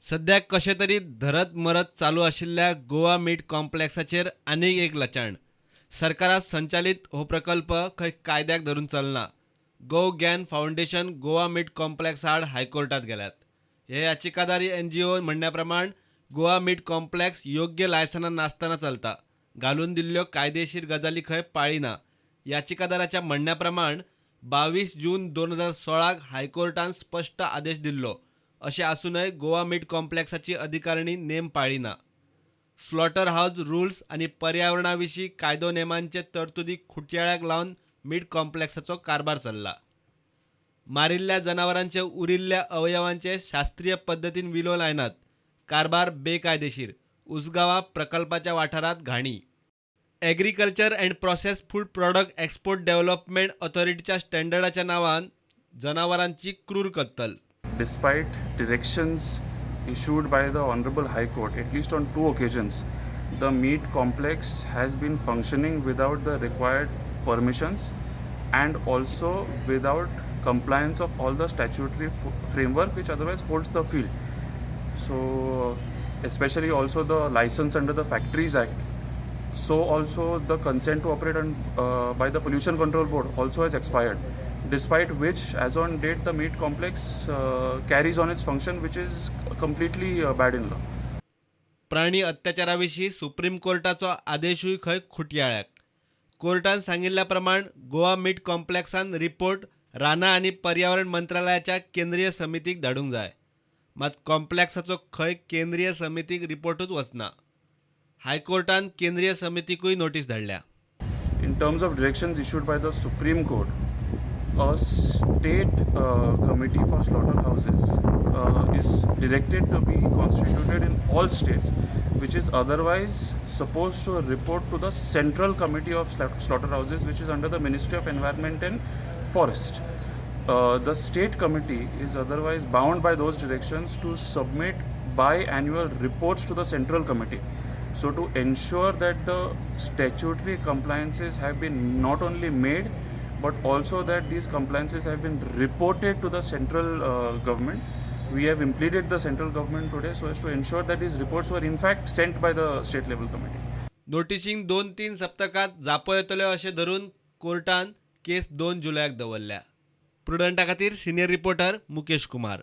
सद्याक कशें तरी धरत मरत चालू आशिल्ल्या गोवा मीट कॉम्प्लेक्साचेर आनीक एक लचाण. सरकारान संचालित हो प्रकल्प खंय कायद्याक धरून चलना. गो ज्ञान फावंडेशन गोवा मीट कॉम्प्लेक्स आड हायकोर्टात गेल्यात. हे याचिकादार एनजीओ म्हणण्या प्रमाण गोवा मीट कॉम्प्लेक्स योग्य लायसनां नासतना चलता, घालून दिल्ल्यो कायदेशीर गजाली खंय पाळिना. याचिकादाराच्या म्हणण्या प्रमाण 22 जून 2016 हायकोर्टान स्पश्ट आदेश दिल्लो, अशें आसूनय गोवा मीट कॉम्प्लेक्साची अधिकारणी नेम पाळिना. स्लॉटर हावज रुल्स आनी पर्यावरणा विशीं कायदो नेमांचे तरतुदी खुटयाळ्याक लावन मीट कॉम्प्लेक्साचो कारभार चल्ला. मारिल्ल्या जनावरांचे उरिल्ल्या अवयवांचे शास्त्रीय पद्दतीन विलो लायनात, कारभार बेकायदेशीर. उसगांवा प्रकल्पाच्या वाठारांत घाणी. Agriculture and process food product export development ऑथॉरिटीच्या स्टँडर्डाच्या नांवान जनावरांची क्रूर कत्तल. Despite directions issued by the Honorable High Court, at least on two occasions, the meat complex has been functioning without the required permissions and also without compliance of all the statutory framework which otherwise holds the field. So, especially also the license under the Factories Act, so also the consent to operate by the Pollution Control Board also has expired, despite which as on date the meat complex carries on its function, which is completely bad in law. प्राणी अत्याचाराविशीं supreme कोर्टाचो आदेशूय खंय खुटयाळ्याक. कोर्टान सांगिल्ल्या प्रमाण गोवा मीट कॉम्प्लेक्सान report रानां आनी पर्यावरण मंत्रालयाच्या केंद्रीय समितीक धाडूंक जाय. मात कॉम्प्लेक्साचो खंय केंद्रीय समितीक रिपोर्टूच वचना. हायकोर्टान केंद्रीय समितीकूय नोटीस धाडल्या. In terms of directions issued by the Supreme Court, a state committee for slaughterhouses is directed to be constituted in all states, which is otherwise supposed to report to the Central Committee of Slaughterhouses, which is under the Ministry of Environment and Forest. The state committee is otherwise bound by those directions to submit biannual reports to the central committee. So, to ensure that the statutory compliances have been not only made but also that these compliances have been reported to the central government, we have impleaded the central government today so as to ensure that these reports were in fact sent by the state level committee. नोटिशींक 2-3 सप्तकात जापो येतल्यो अशें धरून कोर्टान केस 2 जुलयाक दवरल्या. प्रुडंटा खातीर senior reporter Mukesh Kumar.